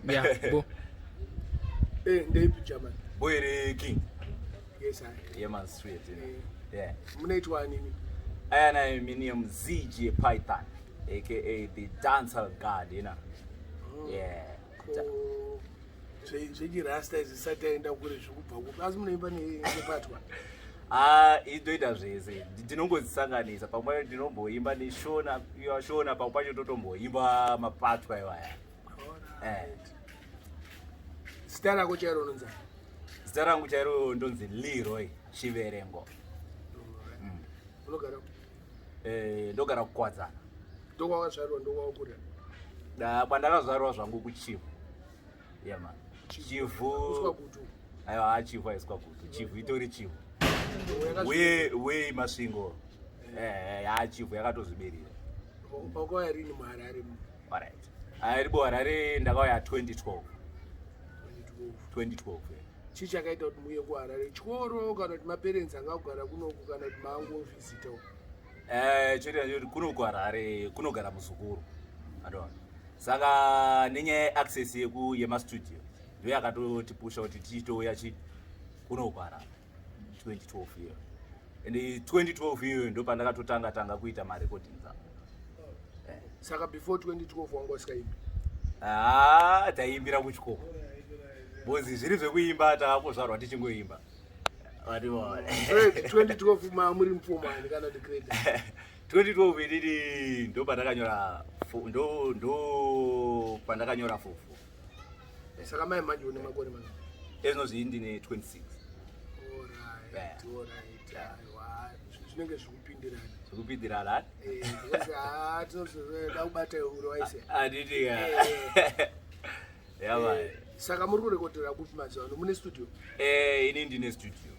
Yeah, bo. Eh, ndeipi German? Boy here king. Yes, I. Yeah man, straight. You know. Yeah. Munoitwa nini? I and I name ZJ Python, aka the dancehall god, you know. Yeah. Ko zvechirasta izvi sati aenda kure zvikubva kupi asi munoimba nepatwa? Ah, itoita zvese. Ndinongodzisanganisa. Pamwe ndinomboimba neshona, iyo shona pamwe pacho totomboimba mapatwa iwaya. Eh. Zita rako chairo unonzi? Zita rangu chairo ndonzi Leroy Chiverengo. Unogara? Eh, ndogara kuKwadzana. Ndokwawakazvarwa, ndokwawakura? Da, kwandakazvarwa zvangu kuChivhu. Yeah man. Chivhu. Uswa Gutu. Aiwa, Chivhu haiswa Gutu. Chivhu itori Chivhu. We we Masvingo. Eh, ya Chivhu yakatozviberera. Wakauya rini muHarare? Alright. Ari Harare ndakauya 2012. 2012. Yeah. Chii chakaita kuti muuye kuHarare? Chikoro kana kuti maparents anga kugara kunoku kana kuti maangovhizitawo? Eh, choita choti kuno kuHarare kunogara muzukuru. Adona. Saka nenyaya yeaccess yeku yemastudio ndo yakatotipusha kuti tichitouya chi kuno kuHarare 2012 iyo. And 2012 iyoyo ndo pandakatotanga tanga kuita marecordings ako. Saka before 2012 wanga usikaimbi? Ah, taiimbira kuchikoro. Bozi zviri zvekuimba takangozvarwa tichingoimba. Wationa. 2012 muri mufomani kana kuti grade? 2012 inini ndo pandakanyora ndo pandakanyora fufu. Saka mai manje une makore mangani? Ezvinozvi ndine 26. Alright, alright. Aiwa, zvinenge zvikupindirana. Zvikupindirana? Eh, because ah, tinozoda kubata uro waise. Anditi ya. Yeah, man. Saka muri kurekodera kupi mazuva ano? Mune studio? Eh, ini ndine studio.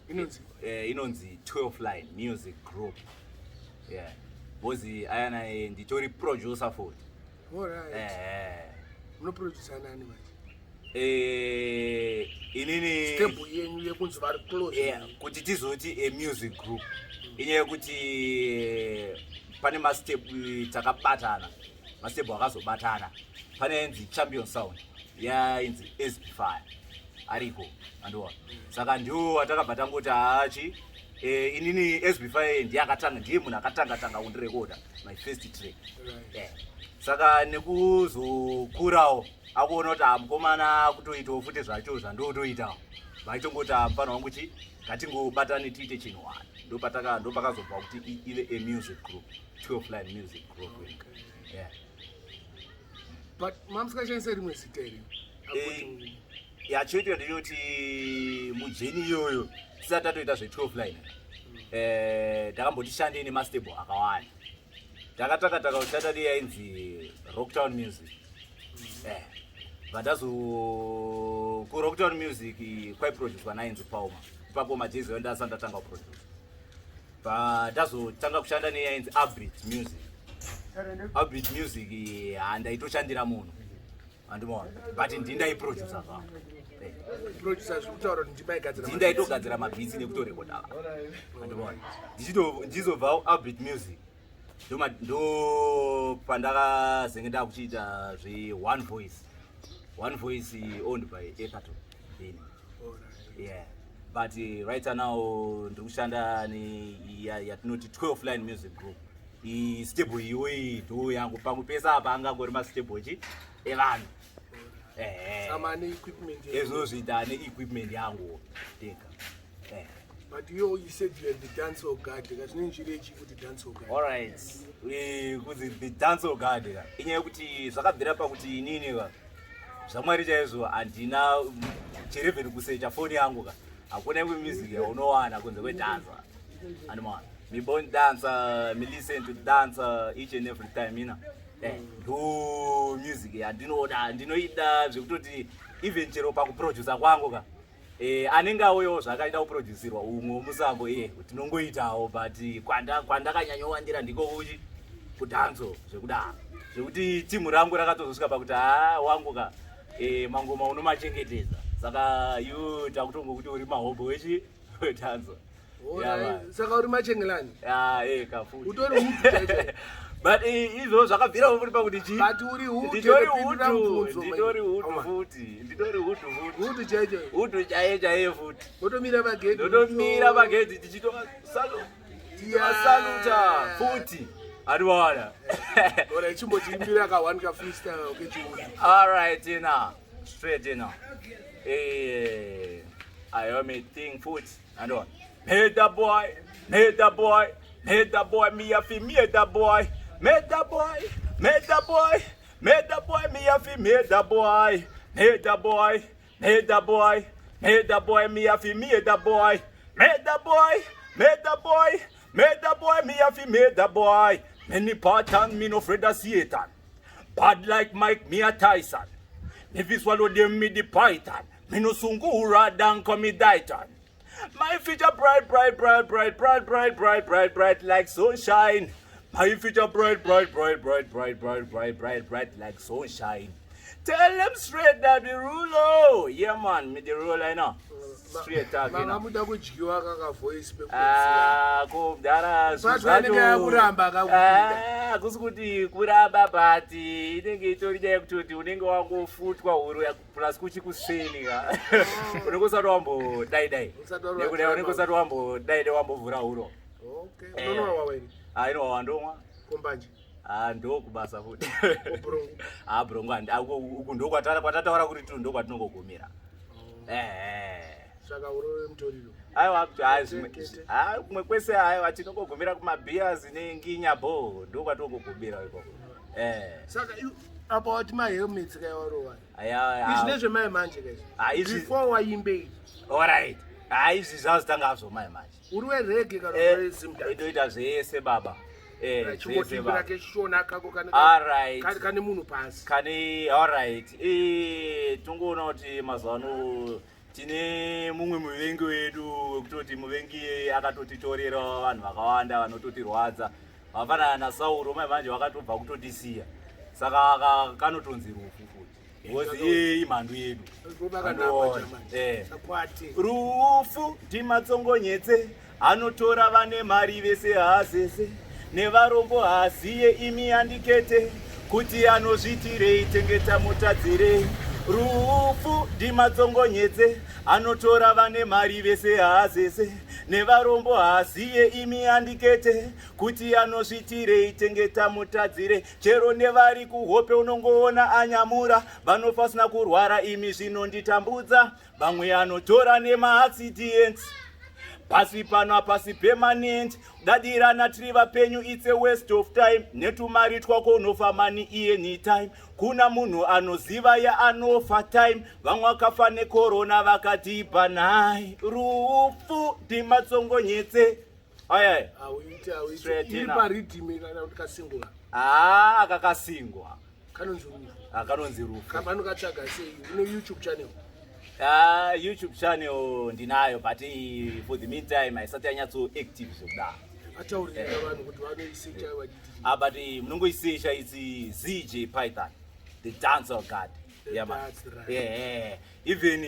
Inonzi? Eh, inonzi 12 Line Music Group. Yeah. Bozi ayana nditori producer futi. Alright. Eh. Munoproducer nani manje? Eh, inini step yenyu yekunzi vari close. Yeah, kuti tizoti a music group inyaya yekuti pane mastep takabatana, mastep akazobatana. Pane yainzi Champion Sound, yainzi SB Fire ariko, andiona. Saka ndiwo atakabva tangoti hachi inini SB Fire ndiye akatanga, ndiye munhu akatanga tanga kundirekoda my first track. Yeah. Saka nekuzokurawo akuona kuti mukomana kutoitawo futi zvacho zvandotoitawo, vachitongoti mufana wangu chi ngatingobatane tiite chinhu one. Ndopataka ndopakazobva kuti ive a music group, 12 Line Music Group. Yeah. But mamusikashandisa rimwe zita here? Yachoitwa ndeyoti mujeni iyoyo tisati tatoita zve12 line, takamboti shandei nemastable akawanda. Takataka taka kushanda neyainzi Rocktown Music. But azo kuRocktown Music kwaiproducwa nainzi Palma. Ipapo majezi ayo ndasati ndatanga kuproduce. Ndazotanga kushanda neyainzi Upbeat Music. Upbeat Music handaitoshandira munhu, andimona, but ndindaiproducer zvangu. Producer zviri kutaura kuti ndimaigadzira? Ndindaitogadzira mabeats nekutorekoda, andimona. Ndichizobva Upbeat Music ndo pandakazenge ndakuchiita zve One Voice. One Voice owned by Ecaton then. Yeah, but right now ndiri kushanda yatinoti 12 Line Music Group. Istable iyoyi ndo yangu. Pamwe pese apa angangori mastable chi evanhu. Sama neequipment? Ezvozviita neequipment yangu ndega. But you said you are the dancehall guard. Kazvinenge chirechi kuti dancehall guard? Alright. Kunzi the dancehall guard ka, inyaya yekuti zvakabvira pakuti inini ka, zvamwari chaizvo, handina cherevheni kusecha foni yangu ka, hakuna imwe music yaunowana kunze kwedancer, andimona. Me born dancer, me listen to dancer each and every time, ina ndo music yandinoda, ndinoida zvekutoti even chero pakuproducer kwangu ka, anenge auyawo zvakaita kuproducirwa umwe wemusambo iye tinongoitawo, but kwandakanyanyowandira ndiko kuchi kudancehall zvekudaro, zvekuti timu rangu rakatozosvika pakuti ha, wangu ka, mangoma unomachengetedza, saka iwe takutongokuti uri mahobho wechi wedancehall. Saka uri machengelani? Kafuti. Utori hutu chaicho. But izvo zvakabvira futi pakuti chii? But uri hutu, Nditori ndopindura hutu, mubvunzo, nditori mate. hutu Awa. futi, nditori hutu futi. Hutu chaicho. Hutu chaiye chaiye futi. Wotomira pagedhi. Ndotomira pagedhi tichitovasaluta futi. Ariwaona. Ora chimbochiimbira ka one ka freestyle kechihutu. All right, you know. Straight, you know. I am a thing foot. And on. Made the boy, made the boy, made the boy, me a fi made the boy, made the boy, made the boy, made the boy, me a fi made the boy, made the boy, made the boy, made the boy, me a fi made the boy, made the boy, made the boy, made the boy, me a fi made the boy. Many pattern, me no afraid of Satan. Bad like Mike, me a Tyson. If you swallow them, me the python. Me no sungura down come me daitan. My future bright, bright, bright, bright, bright, bright, bright, bright, bright like sunshine. My future bright, bright, bright, bright, bright, bright, bright, bright, bright like sunshine. Tell them straight that the rule, oh. Yeah, man, me the rule, I know. Straight talk, you Manga know. muda kudyiwa kaka voice pekupedzisira. Ah, ko mdara But vanenge yakuramba kakupinda. Ah, kusi kuti kuramba but inenge itori nyaya yekutoti unenge wangofutwa huro plus kuchikuseni ka unenge usati wambodai dai Usati wa- nekuti unenge usati wambodai dai wambovhura huro. Okay. Unonowa wena. Ah, inowa wandomwa. Kombanje. Ah, ndokubasa futi. Brongo. Ah, brongo uku ndokwatataura kuti tu ndokwatinongogumira. Eh. Saka urove mutoriro. Aiwa, hayi, Kete. hayi, kumwe kwese haiwa, tinongogumira kumabhias nenginya bo, ndokwatinongogumira ikoko. Saka apa wati mahelmets kaiwarova. Aya. Izvi ndezvemai manje kaizvi. Ah, izvi- Before waimbe Alright, hayi, izvi zvazotanga zvomai manje. uri werege kana uri wezimdance. Itoita zvese baba. Zvese Chimbotimbira baba. keshona kako kane Alright. kane munhu pasi. Kane, alright. Tongoona kuti mazuva ano tine mumwe muvengi wedu wekutoti muvengi akatotitorera vanhu vakawanda vanototirwadza, vafanana naSauro mai manje vakatobva kutotisiya, saka kanotonzi rufu futi because iye imhandu yedu. Robakanapa chamanje. Sakwate. Rufu ndimatsongonyetse, anotora vane mari vese haazese nevarombo haziye imi andikete kuti anozvitirei tengeta mutadzire. Rufu ndimatsongonyetse, anotora vane mari vese haazese nevarombo haziye imi andikete kuti anozvitirei tengeta mutadzire. Chero nevari kuhope unongoona anyamura vanofa vasina kurwara imi zvinonditambudza. Vamwe anotora nemaaccidents pasi pano hapasi permanent, dadirana tiri vapenyu, it's a waste of time. Netumari twako unofa mani anytime, kuna munhu anoziva yaanofa time. Vamwe vakafa nekorona vakadhibha nai. Rufu ndimatsongonyetse ayaya. Auite auite. Straight Iri enough. pariddim kana kuti kasingura. Haa, akakasingwa. Kanonzi rufu. Akanonzi rufu. Kamanokatsvaga sei? Une YouTube channel? Ah, YouTube channel ndinayo, but for the meantime haisati yanyatso active zvekudaro. Ataurira vanhu kuti vanoisecha vaditi. Ah, but munongoisecha, it's ZJ Python, the dancehall god. Yeah, man. That's right. Yeah, even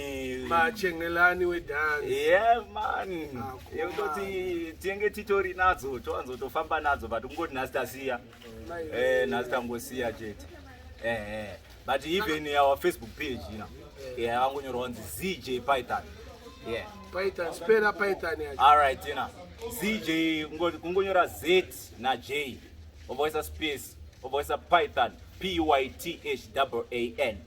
Machengelani wedance. Yeah, man. Ah, Yekutoti tinenge titori nadzo, towanzotofamba nadzo, but kungoti nhasi tasiya. Mai- Nhasi tangosiya chete. But even our Facebook page, yeah, vangonyorwa kunzi ZJ Python, yeah. Python, spera Python yacho. Alright, ZJ, kungonyora Z na J, obva space, obva Python, P Y T H A A N.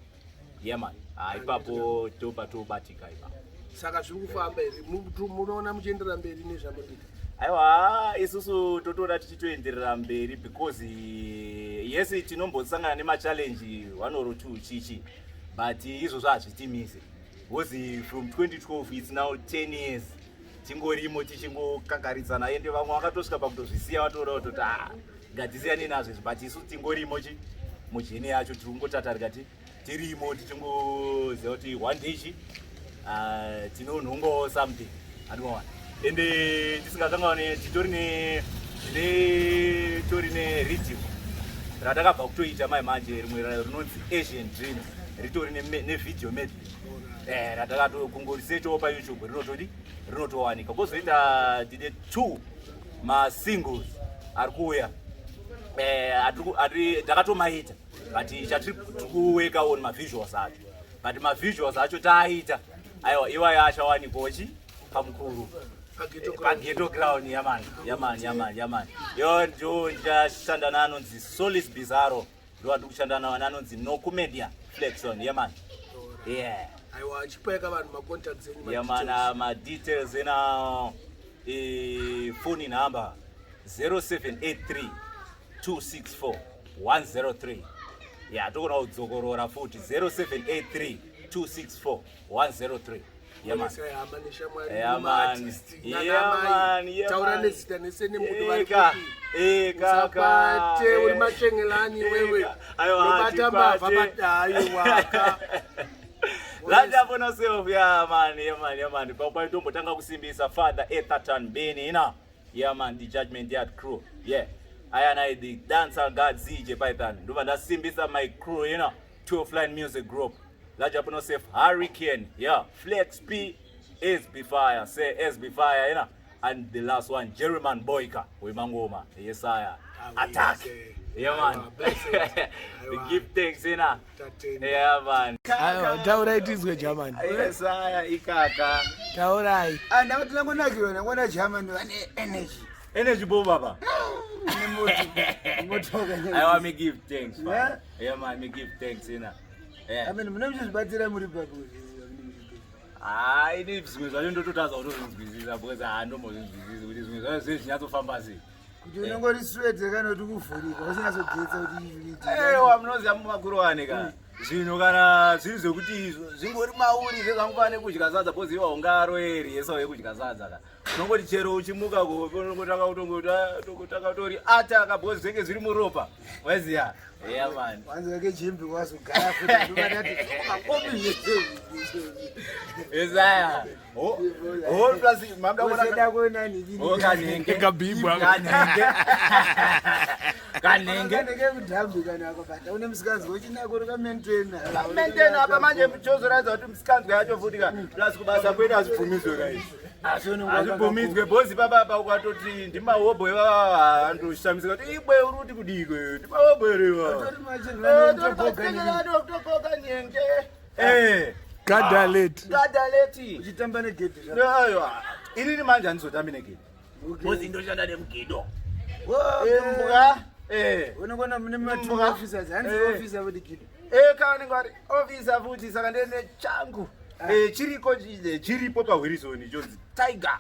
Yeah, man. Ah, ipapo toba tobatika ipapo. Saka zviri kufamba here? Munoona muchienderera mberi nezvamunoita? Aiwa, isusu totoda tichitoenderera mberi because yes, tinombosangana nemachallenge one or two chichi, but izvozvo hazvitimise because from 2012, it's now 10 years tingorimo tichingokakaritsana, ende vamwe vakatosvika pakutozvisiya, vatoda kutoti, "Ah, ngatisiyane nazvo izvi," but isu tingorimo chi mujeni yacho, tiri kungotatarika ti tirimo tichingoziva kuti one day chi tinonhongawo something, andimaona. Ende tisingakangaone titori ne tine tori neriddim ratakabva kutoita mai manje, rimwe rinonzi Asian Dreams, ritori nevideo medley ratakatokungorisechawo paYouTube, rinotodi rinotowanika. Kwozoita tine two masingles ari kuuya. Takatomaita, but chatiri kuweka on mavisuals acho, but mavisuals acho taaita. Aiwa, iwayo achawanikwawo chi pamukuru paGhetto Crown. Yamani, yamani, yamani, yamani. Yo ndo ndichashanda naanonzi Solis Bizarro, ndo andiri kushanda nawo naanonzi Nokumedia Flexon. Yamani, yeah. Aiwa, achipaika vanhu macontacts enyu. Yamana, madetails ena phone number 0783 264 103. Ya, tokona kudzokorora futi, 0783 264 103. Yamani. Hama neshamwari. Yeah, man. Yeah, man. Yeah, taura man. nezita nese nemunhu vari Eka, kupi. eka, Usapate uri machengelani wewe. Aiwa, Unobata mbavha. hatipate. Aiwaka. Landa yourself. Yeah man, yeah man, yeah man. Papa tombotanga kusimbisa Father Etherton Beni ina. Yeah man, the Judgment Yard crew. Yeah. Aya the dancer god ZJ Python. Ndobva ndasimbisa my crew, 12 Line Music Group. Large up on yourself, Hurricane. Yeah, Flex P, SB Fire, say SB Fire. And the last one, Jerryman Boyka, Wemangoma. Yes, I. Attack. Yeah, man. We give thanks. Tatenda. Yeah, man. Aiwa, taurai tizwe, Germany. Yes, aya ikaka. Taurai. Ndakati nangonakirwa nangona Germany vane energy. Energy bo baba. Nemoto. I want me give thanks, man. Yeah? Yeah, man, me give thanks. Yeah. I mean, mune muchizvibatsira muri papi? Ah, ini zvimwe zvacho ndototadza kutozvinzwisisa because handombozvinzwisisi kuti zvimwe zvacho zve zvinyatsofamba sei. Kuti unongori swete kana kuti kuvhurika usingazogetsa kuti Ewa, munoziva mumakuru ka zvinhu kana zviri zvekuti zvingori mauri zvezvangufanira nekudya sadza, because iwa ungaroeri yesawo yekudya sadza ka, unongoti chero uchimuka unongotanga kutongotanga kutori ataka because zvinenge zviri muropa, waiziya. Yeah man. Wanzi wake jimbi wazogara futi ndobatati makombi. Isaya oh, plus mamda. Useda kuona. Oh, kanenge. Kabhibwa. Kanenge, kanenge. Kanenge kudhambi kana akabata une musikanzwa uchinako rukamaintaina. Maintain apa manje chozoratidza kuti musikanzwa yacho futi ka, plus kubasa kwedu hazvibvumidzwe ka izvi. Hazvibvumidzwe bhozi papapa ukatoti ndimahobho ivava andoshamisika kuti ibwe uri kuti kudiko, ndimahobho erewa togoka nyenge. Gadaleti. Gadaleti. Uchitamba negedhi. Aiwa, inini manje handizotambi negedhi bhozi ndoshanda nemugedo imbwa. Unongona mune ma2 Mbwa. officers hanzi officer kuti gido. Kavanenge vari officer futi, saka ndene changu chiriko chiripo pahwirizoni chonzi Tiger.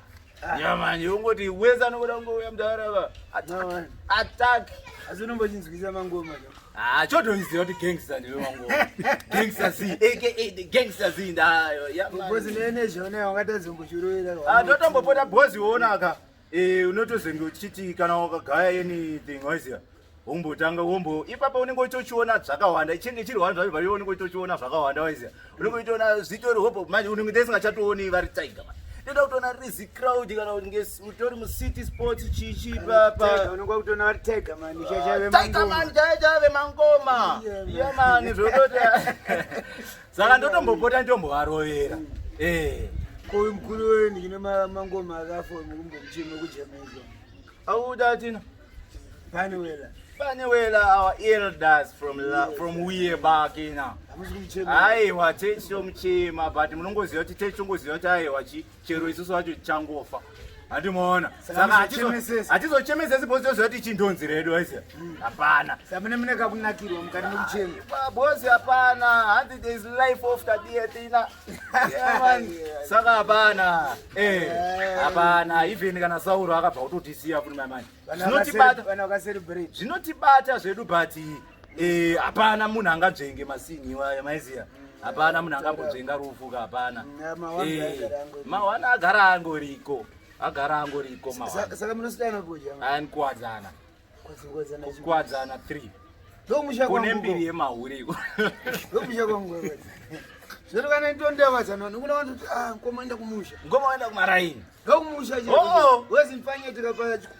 Yamanje ungoti wese anokuda kungouya mudhara. No. Attack. Asi unombochinzwisa mangoma? Ah, chotoiziva kuti gangster ndiwe mangoma, Gangster Z aka the Gangster Z ndayo. Bhozi neenergy unayo wakatazombochirovera. Ah, totombopota bhozi wonaka unotozenge uchiti kana wakagaya anything, waiziva, wombotanga wombo ipapo unenge uchochiona zvakawanda, chinge chiri wani zvacho, bari unenge uchochiona zvakawanda, waiziva, unenge uchitoona zvitori hopo. Manje unenge ndisingachatooni vari Tiger man, ndoda kutoona rizi crowd kana kuti utori muCity Sports chichi papa. Unonga kutoona vari Tiger man chachave. Tiger man chaichave mangoma. Yeah, man. Yeah man, zvototi saka ndotombopota ndombovarovera. Koyu mukuru wenyu ine mangoma akafa mukumbomuchema kuJamaica. Auda tina. Panewela. Panewela, our elders from way back ina. Hamusi kumuchema? Aiwa, techomuchema, but munongoziva kuti techongoziva kuti aiwa chero isusu vacho tichangofa, handimaona? Saka muzochemesesa. Hatizochemesesi bhozi toziva kuti chindonzi redu, aiziva, hapana. Saka mune kakunakirwa mukati mekuchema. Bhozi hapana, hanzi there is life after death ina. Yeah, man. Saka hapana, hapana, even kana Sauro akabva kutotisiya futi mamani, zvinotibata. Vanhu vakacelebrate. Zvinotibata zvedu, but hapana munhu angadzvenge masinhi iwayo, maiziya, hapana munhu angambonzvenga rufu ka, hapana. Mawani agara angoriko. Mawani agara angoriko, agara angoriko mawani. Saka munosiyana kuja? Anikuwadzana. Kuwadzana. Kuwadzana 3. Ndomusha Kune kwangu. mbiri yemahuriko. Ndomusha kwangu. Zvino kana ndondavadzana nokuna vanhu kuti ah, ngoma enda kumusha. Ngoma waenda kumaraini. Ndokumusha. Oh. Wezimfanyetika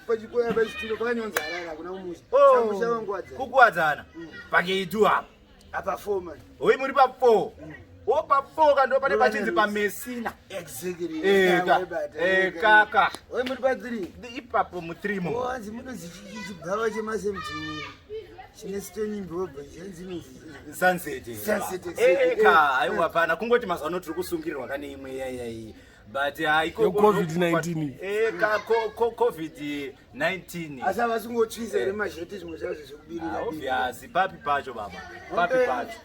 pachikoya pachitulo pakanyonzi Harare, hakuna kumusha. Saka musha wangu wadzana. Kukuwadzana pakeitu apa. Apa 4 man. Oi, muri pa 4. Wopafoka ndo pane pachinzi paMessina. Exactly. Eka, kaka. Oi, muri pa 3. Ipapo mu3 mo. Wanzi munonzi chibhava chemasemjini chine stone mbobho chinzi inonzi Sunset. Sunset, exactly. Eka, aiwa pana kungoti mazuva ano tiri kusungirirwa kane imwe yaiyayi, but haiko. Yo-COVID-19. Eka, COVID-19. Asi havasingotsvisa here mazheti, zvimwe zvazvo zvekubirira? Obvious, papi pacho baba, papi pacho.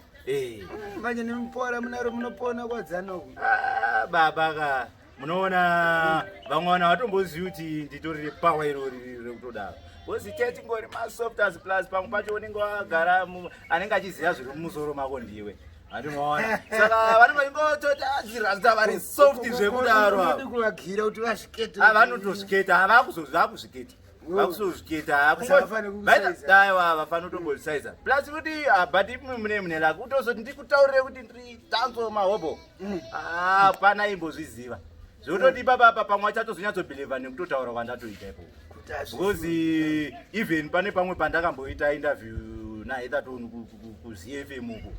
Manje nemupora munaro, munopona kwadzanoku. Ah, baba ka, munoona vamwe vanhu havatombozivi kuti nditorire power irori rekutodaro, because tetingori masofters, plus pamwe pacho unenge wagara anenge achiziva zviri mumusoro mako ndiwe, handinoona? Saka vanenge vachingototi azirasta vari soft zvekudaro Unodi ava. kuvagira kuti vasvikete. Ah, vanotosviketa, havakuzviketa, vakusozviketa. Saka vafanira kusaiza. Aiwa, vafanira kutombosaiza, plus kuti ah, but imwe mune lako kutozoti ndikutaurire kuti ndiri tanzo mahobo. Ah, pana imbozviziva zvekutoti ipapapa pamwe achatozonyatsobhilivha nekutotaura kwandatoita ipopo, because even pane pamwe pandakamboita interview naHetherton kuZFM uku,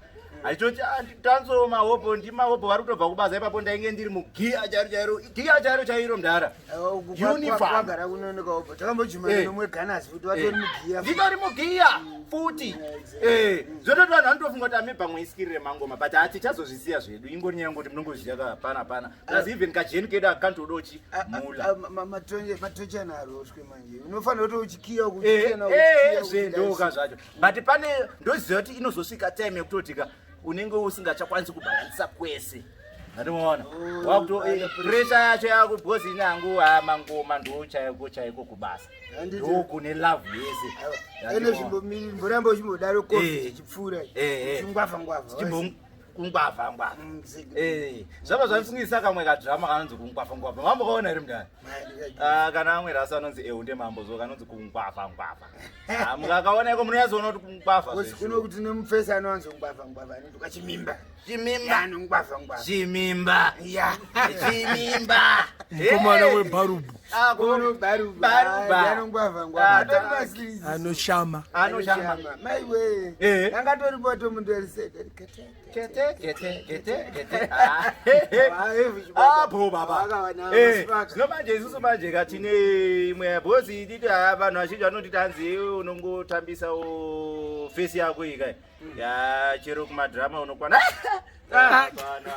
achitoti, "Ah, tanzo mahobo, ndimahobo vari kutobva kubasa." Ipapo ndainge ndiri mugiya chairo chairo, giya chairo chairo, mudhara, uniform. Kwagara kunooneka takambojuma nomwe ganasi kuti vatori mugiya. Nditori mugiya futi. Zvototi vanhu vanotofunga kuti amebva mweisitirire mangoma, but hatichazozvisiya zvedu, ingori nyaya yengoti munongoziva ka pana pana, plus even kajeni kedu akantodochi mula. Matochana aroswe manje, unofanira kuti uchikiya. Zvendoka zvacho, but pane ndoziva kuti inozosvika time yekutotika unenge usingachakwanisi kubhalansisa kwese, andimoona? Oh, Wakuto pressure. Pressure yacho yako, because ini hangu ha mangoma ndo chaiko chaiko kubasa. Handiti. Ndokune love yese. Ene zvimboramba uchimbodaro, COVID ichipfuura, chingwavha ngwavha. Chimbokungwavha ngwavha. Zvabva zvandifungisa kamwe kadrama kanonzi Kungwavha Ngwavha. Mambokaona here, mudani? Ah, kana amwe rasi anonzi Eunde Mambo zo kanonzi Kungwavha Ngwavha. Ah, mukakaona iko munonyatsoona kuti kungwavha Kuno zveshuwa. kuti nemufesi anowanzongwavha ngwavha anoti kachimimba. Chimimba. Anongwavha ngwavha. Chimimba. Ya. Chimimba. Mukomana webarubu. Ah, Baruba. Anongwavha Ah, ngwavha. Atori masleeves. Anoshama. Anoshama. Maiwe. Angatoripoto muntu ariseta. Kete kete kete kete. Ah, ah, bo baba. Zvino manje isusu manje ka tine imwe, because ititi ha vanhu vazhinji vanotiti hanzi iwe unongotambisawo fesi yako ika ya chero kumadhirama unokwana. Ah, hapana.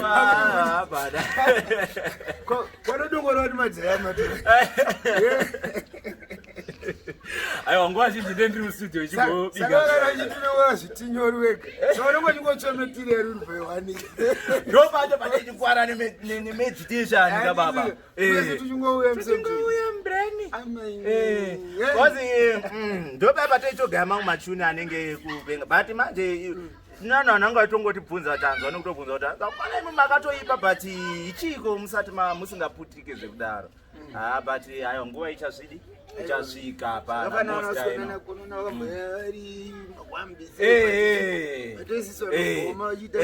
Ah, hapana. Kwanodongora kuti madzirama. Aiwa, nguva zhinji nde ndiri mustudio Saka ichingobika. kana zvitinyori wega, saka unonge uchingotsva material uri bhewani. Ndo pacho panechikwara nemeditation ka baba. Tichingouya. Tichingouya mbreni. Because ndo pai pataichogaya mamwe machuni anenge kupenga, but manje tinanhu anenge achitongotibvunza, tanzwa nekutobvunza kuti akwana imi makatoipa, but ichiko musati musingaputike zvekudaro. Ah, but aiwa, nguva ichasvidi ichasvika pana Vakafanana. most time. Vasonana kunona vakamboya vari mawambisi. Vatoisiswa goma vachiita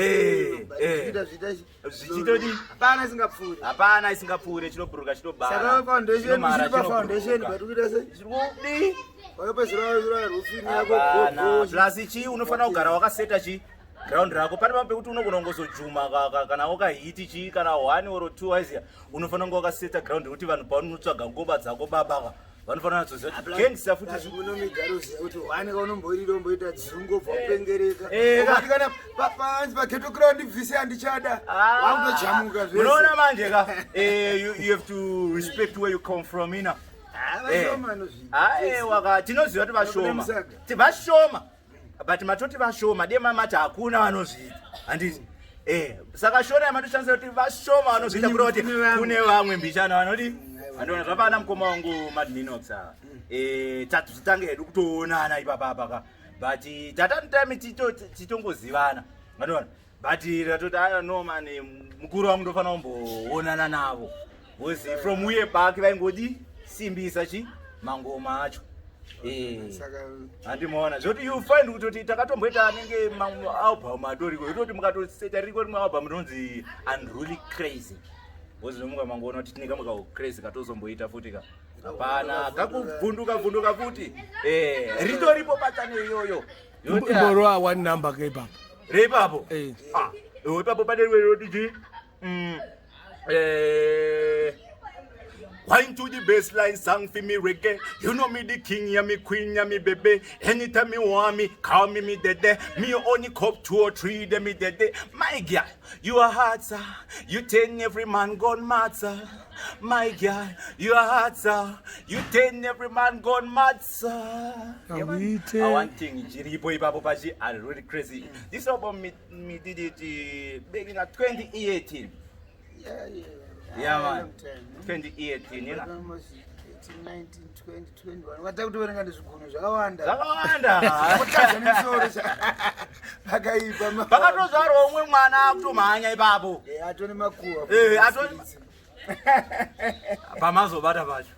zviita. Zvichitodi. Hapana isingapfuuri. Hapana isingapfuure, chinobhuruka chinobara. Saka foundation Chinomara, ichiri pafoundation. chinobhuruka. Patikuita sei? Zviri kudi. Wakapedzera rufini yako. Hapana. Gogo. Plus chi unofanira kugara wakaseta chi ground rako. Pane pamwe pekuti unogona kungozojuma kana wakahiti chi kana one or two, waiziya, unofanira kunge wakaseta ground yekuti vanhu paunotsvaga ngoma dzako babaka vanofanira kuzoziva kuti gangster futi. Unomigara uziva kuti one kaunomboirira umboita dzungu, bva upengereka. Ukati kana panzi paGhetto Crown ndibvise, handichada, wakutojamuka zvese. Unoona manje ka, you have to respect where you come from ina. Ah, vashoma anozviita. Aiwa, tinoziva kuti vashoma. Musaga. Ti vashoma, but matoti vashoma dema mati hakuna vanozviita, handiti? Saka shona yamatoshandisa kuti vashoma vanozviita kureva kuti Kune vamwe. kune vamwe mbichana vanodi. Andiona zvapana mukoma wangu Madminox ava. Tatotange hedu kutoonana ipapapa ka, but tatanitime titongozivana, andiona? But ratoti aya, no man, mukuru wangu ndofanira kumboonana navo, because from uye back vaingodi simbisa chi mangoma acho. Saka Handimaona zvoti you find kutoti takatomboita anenge mamwe album atoriko, yototi mukatoseta ririko rimwe album rinonzi Unruly Crazy, because nomunga mangoona kuti tine kamwe kaucrazy katozomboita futi ka, hapana kakuvhunduka vhunduka futi. Ritoripo pachane iyoyo. Yoti, Imborova one number ke ipapa. Reipapo. Eh. Ah, ipapo pane rimwe rinoti chii? Wine to the baseline song for me reggae. You know me the king, yeah me queen, yeah me baby. Anytime you want me, call me me dede. Me only cup two or three, then me dede. My girl, you are hot, sir. You turn every man gone mad, sir. My girl, you are hot, sir. You turn every man gone mad, sir. Yeah, man. Awite. I want thing chiripo ipapo pachi are really crazy. This album me did it back in 2018. Yeah, yeah. Yeah, man. Long time, no? 2018, you know. Almost 18, 19, 20, 21. Wata kutoverenga nezvigunwe zvakawanda. Zvakawanda. Kutadza nemusoro pakaipa Pakatozvarwa umwe mwana akutomhanya ipapo. Eh, atone makuwa. Eh, Pamazobata pacho.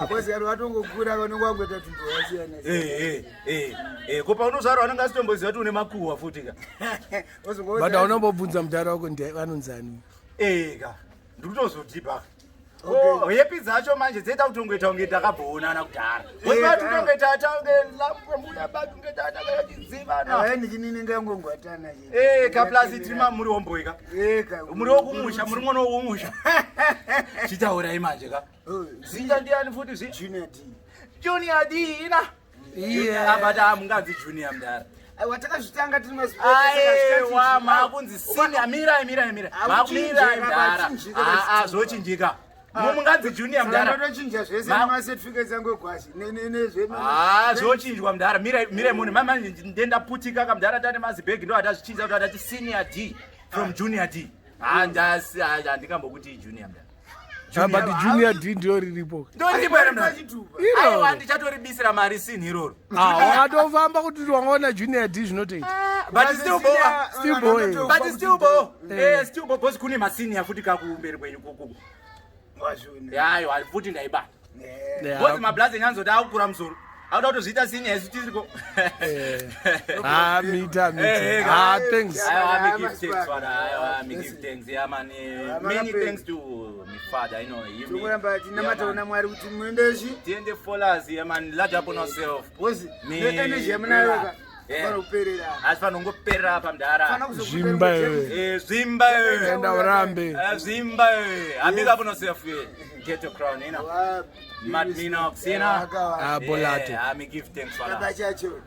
Akozi kati watongokura vanonge wangoita tunhu twakasiyana Eh, eh, eh, ko paunozvarwa anenge asitomboziva kuti une makuhwa futi ka. But aunombobvunza mudhara wako ndi vanonzani. Eka. Ndikutozodhipa. Oh, hepi dzacho manje dzoita kuti ungoita kunge takabhoonana kudhara. Wezvati unonge tatange lambuya baki unge tatakachidzivana. Aindichinini ngangongwatana. Eh, kaplasi tiri muri womboika. Muri wokumusha, muri mwana wokumusha. Chitaurai manje ka. Zinja ndiani futi zvi? Junior D. Junior D ina. Yeah. Abata munganzi junior mudhara. Aiwa, takazvitanga tiri Aiwa, makunzi senior, mirai, mirai, mirai. Makumirai mudhara. Hakuchinjika, Ah, ah, zvochinjika. Munganzi junior mudhara. Ndotochinja zvese nemacertificates angu egwashi. Ah, zvochinjwa mudhara. Mirai, mirai mune. Mama ndendaputika kamudhara tane mazibhegi ndo atazvichinja kuti atati senior D from junior D. Ah, ndasi handingambokuti junior mudhara. Ah, but junior D ndiyo riripo. Ndoripo here mudhara? Chitupa. Aiwa, Iro. ndichatoribisira mari sinhi iroro. Ah, wakatofamba kuti wangaona junior D zvinotoita. But still bo. Still boy. But still bo. Eh, still bo because kune masenior futi kakumberi kwenyu kuku. Aiwa, futi ndaibata. Yeah. Bozi mablazi nyanzoti akukura musoro. Auda kutozviita senior isu tiriko. Eh. Ah, mita, Eh, mita. eh, Ah, thanks. Aiwa, me Yeah, give thanks, masipala. father. Aiwa, me give thanks. Yeah, man. Yeah, Many makapeni. thanks to my father. You know, him. Tirikuramba tinamata kuna Mwari kuti muendeshi. Tiende followers, yeah, man. Large up on yourself. Bozi, Me- neenergy yamunayo ka. Yeah. Panoperera. Asi panongoperera pamudhara. Fana kuzokuta Zvimba iwe. Eh, zvimba eh. Enda urambe. Eh, zvimba eh. I big up on yourself, eh. Get your crown, you know. Mad Minox, you know. Ah, Bolato. Yeah, I me give thanks, father. Baba chacho.